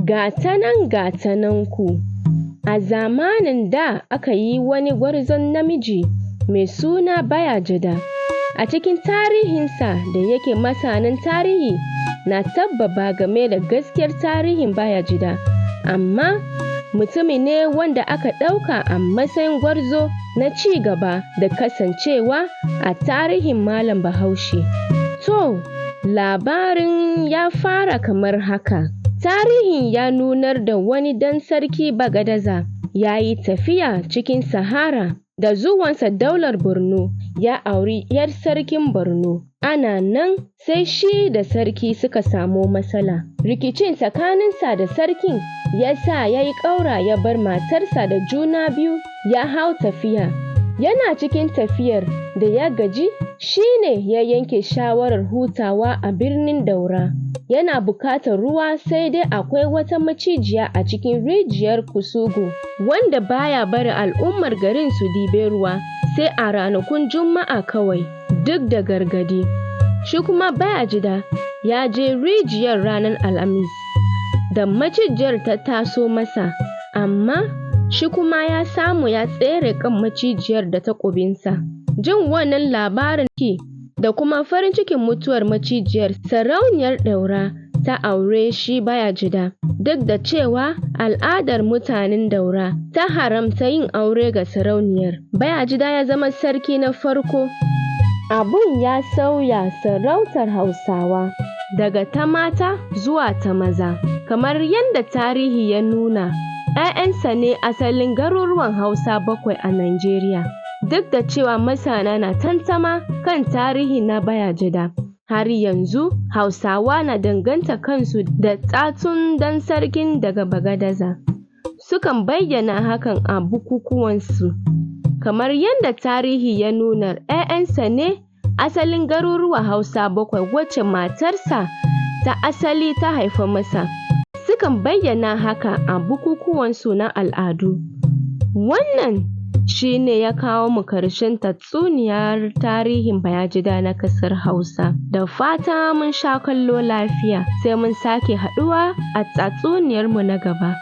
Gatanan gatananku. A zamanin da aka yi wani gwarzon namiji mai suna Bayajidda. A cikin tarihinsa da yake masanin tarihi na tabbaba game da gaskiyar tarihin Bayajidda, amma mutumi ne wanda aka ɗauka a matsayin gwarzo na ci gaba da kasancewa a tarihin Malam Bahaushe. To, labarin ya fara kamar haka. Tarihin ya nunar da wani ɗan sarki Bagadaza ya yi tafiya cikin Sahara da zuwansa daular Borno ya auri 'yar sarkin Borno. Ana nan sai shi da sarki suka samu matsala. Rikicin tsakaninsa da sarkin ya sa ya yi ƙaura ya bar matarsa da juna biyu ya hau tafiya. Yana cikin tafiyar da ya gaji shi ne ya yanke shawarar hutawa a birnin Daura. Yana buƙatar ruwa sai dai akwai wata macijiya a cikin rijiyar Kusugu wanda baya barin al'ummar garin su ɗibi ruwa sai a ranakun Juma'a kawai duk da gargaɗi. Shi kuma Bayajidda ya je rijiyar ranar Alhamis da macijiyar ta taso masa, amma shi kuma ya samu ya tsere kan macijiyar da takobinsa. Jin wannan labarin da kuma farin cikin mutuwar macijiyar, sarauniyar Daura ta aure shi Bayajidda, duk da cewa al'adar mutanen Daura ta haramta yin aure ga sarauniyar. Bayajidda ya zama sarki na farko. Abun ya sauya sarautar Hausawa daga ta mata zuwa ta maza. Kamar yadda tarihi ya nuna, 'ya'yansa ne asalin garuruwan Hausa bakwai a Najeriya. Duk da cewa masana na tantama kan tarihi na Bayajidda, har yanzu Hausawa na danganta kansu da tsatson ɗan sarkin daga Bagadaza. Sukan bayyana hakan a bukukuwansu. Kamar yadda tarihi ya nuna, 'ya'yansa ne asalin garuruwan Hausa bakwai wacce matarsa ta asali ta haifa masa. Sukan bayyana haka a bukukuwansu na al'adu. Wannan shi ne ya kawo mu ƙarshen tatsuniyar tarihin Bayajidda na ƙasar Hausa. Da fata mun sha kallo lafiya, sai mun sake haɗuwa a tatsuniyarmu na gaba.